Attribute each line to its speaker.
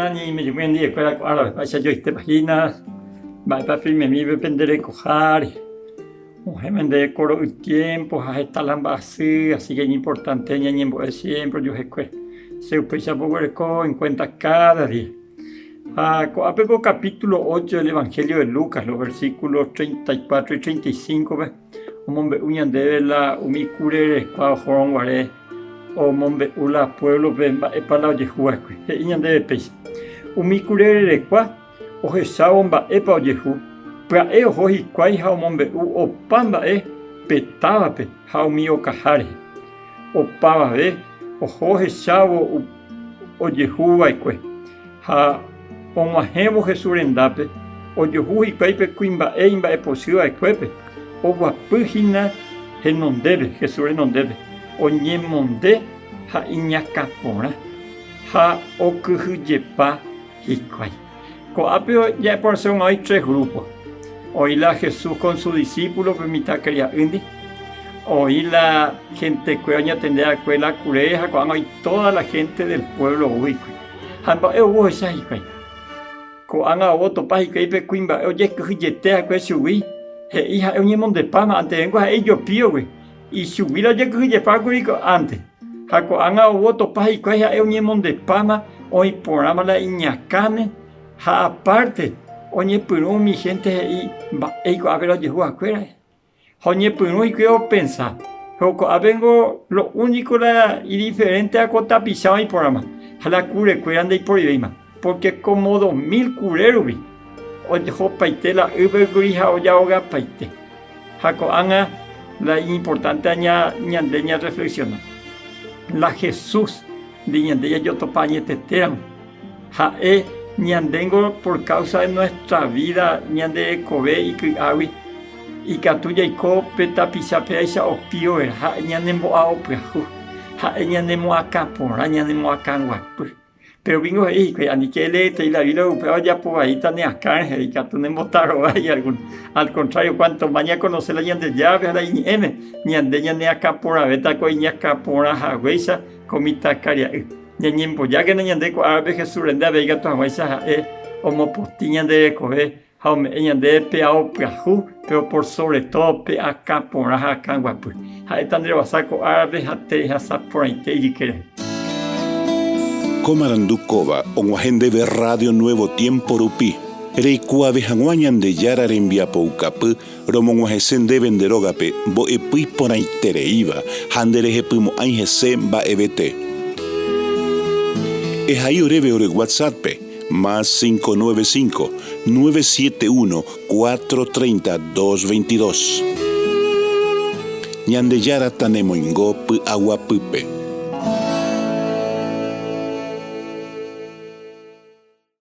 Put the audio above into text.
Speaker 1: Ñañe'ẽmejúmi hendivekuéra ko árape, mba'éicha joitépa hína, mba'épa peimemípe pende rekoháre. Osẽme nde koro'y tiémpo ha heta la mba'asy, así que iñimportánte ñañembo'e siémpre ojuehekuéra. Che upéicha poguereko en kuénta káda día. Ha ko'ápe ko kapítulo ocho del Evangelio de Lucas, los versículos 34 y 35-pe, omombe'u ñandéve la umi kurerekua ohórõ guare omombe'u la puévlope mba'épa la ojehu va'ekue. He'i ñandéve péicha, Umi kurerekua ohechávo mba'épa ojehu, pya'e oho hikuái ha omombe'u opa mba'e pe távape ha umi okaha rehe. Opavave oho ohechávo ojehu va'ekue, ha og̃uahẽvo Jesús rendápe, ojohu hikuái pe kuimba'e imba'epochy va'ekuépe, oguapy hína henondépe, Jesús renondépe, oñemonde ha iñakã porã, ha okyhyjepa hikuái. Ko'ápe ja'eporãse oĩ tres grúpo. Oĩ la Jesús con su disípulo pe mitãkaria'ýndi, oĩ la hentekuéra oñatende va'ekue la kure ha ko'ág̃a oĩ tóda la hénte del puévlo ou hikuái. Ha mba'e ou ohecha hikuái? Ko'ág̃a ou otopa hikuái pe kuimba'e ojekyhyjete va'ekue chugui, he'i ha'e oñemondepáma, antevéngo ha'e ijopíogui, Ichugui la ojekyhyjepa kuri ánte, ha ko'ág̃a ou otopa hikuái ha'e oñemondepáma, oĩ porãma la iñakãme, ha apárte oñepyrũ umi hénte he'i mba'éiko ko'ápe la ojehu hakuéra'e. Ha oñepyrũ hikuái opensa, Péro ko'ápengo lo úniko la idiferénteva ko tapicha oĩ porãma, ha la kurekuéra ndaiporivéima, pórke kómo 2000 kure rupi ojohopaite la ýpe kuri ha ojahogapaite. Ha ko'ág̃a la iñimportánte ñande ñarreflexiona, la Jesús ndi ñande jajotopa añetetéramo, ha'e ñandéngo por káusa de nuestra vída ñande rekove iky'águi ikatu jaiko pe tapicha pévaicha opío vera, ha'e ñanembo'ao pyahu, ha'e ñanemoakã porã, ñanemoakãguapy. Péro ningo he'i hikuái, Aníke eleetei la Biblia upéva ojapo vaíta ne akã rehe, ikatu nembotarovái algúno. Al kontrário, kuánto má ñakonose la Ñandejárape ha la Iñe'ẽme, ñande ñaneakã porãvéta ko iñakã porã haguéicha ko mitãkaria'y. Ñañembojákena ñande ko árape Jesús rende avei ikatu hag̃uáicha ha'e omopotĩ ñande rekove Ha ome'ẽ ñandéve pe ao pyahu, péro por sobre todo pe akã porã ha akã guapy. Ha'éta nde rovasa ko árape ha terehasa porãite ijyke rehe.
Speaker 2: Ko marandu kóva og̃uahẽ ndéve Radio Nuevo Tiempo rupi, reikuaave hag̃ua Ñandejára rembiapoukapy romog̃uahẽse ndéve nde rógape mbo'epy iporãitereíva ha nderehepymo'ãi hese mba'evete. Ehai oréve ore WhatsApp-pe, más 595, 971, 430, 222. Ñandejára tanemoingo py'aguapýpe.